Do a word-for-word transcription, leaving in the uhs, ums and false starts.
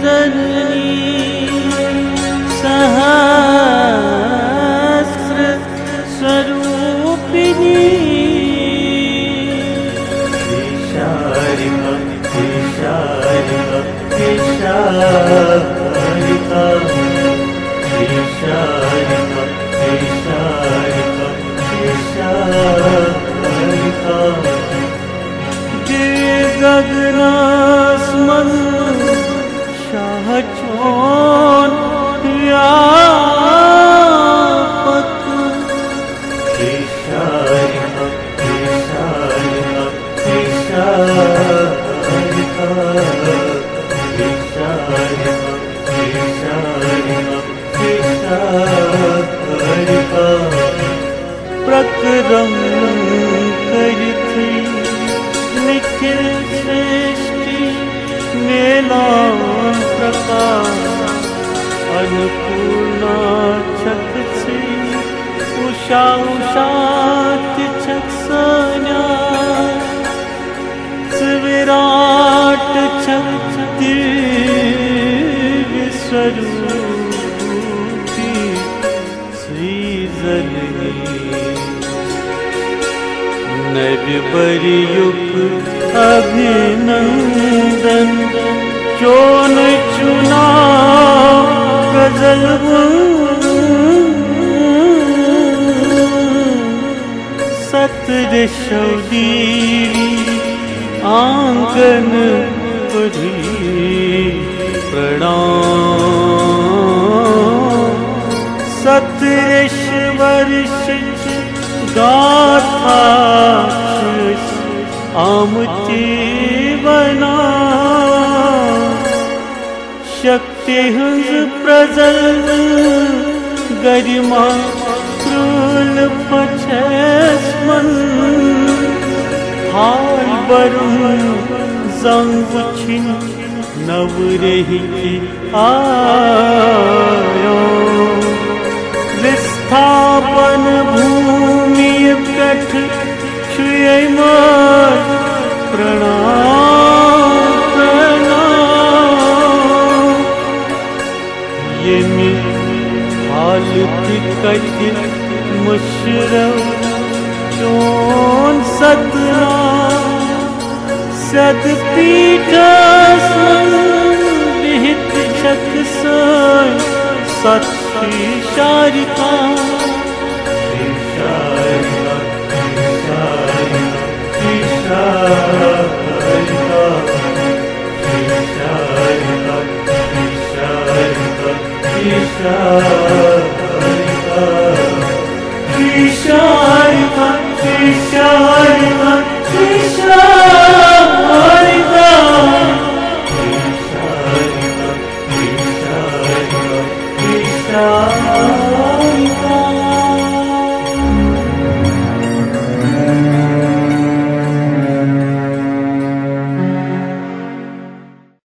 जननी सहस्र स्वरूपिणी। शारिका, शारिका, शारिका, शारिका, शारिका, शारिका। जे गगनस मंज शाह चोन व्यापक। शारिका, शारिका, शारिका, शारिका, शारिका, शारिका। प्रकरम करिथि निखिल सृष्टि मेला प्रकाश। अन्नपूर्णा छक छी, उषा उषा तिछक सान्या। विराट छक दिव्य स्वरूपी श्री जननी। नव बरियुक अभिनंदन चोन चुना गजल। सत ऋषव दीवी आंगन पढ़ी प्रणाम। सत ऋष वर्ष गाथा आमती बना। शक्ति हंज प्रजल गरिमा क्रूल पछस मन। हाल बरुन जंग उछिन नव रही की आयो। विस्थापन भूमि पठ छुए मार प्रणाम, प्रणाम। येमि हालत कति मुशरफ चोन सतनाम। सत पीठस मंज बिहित छक साई सत शारिका।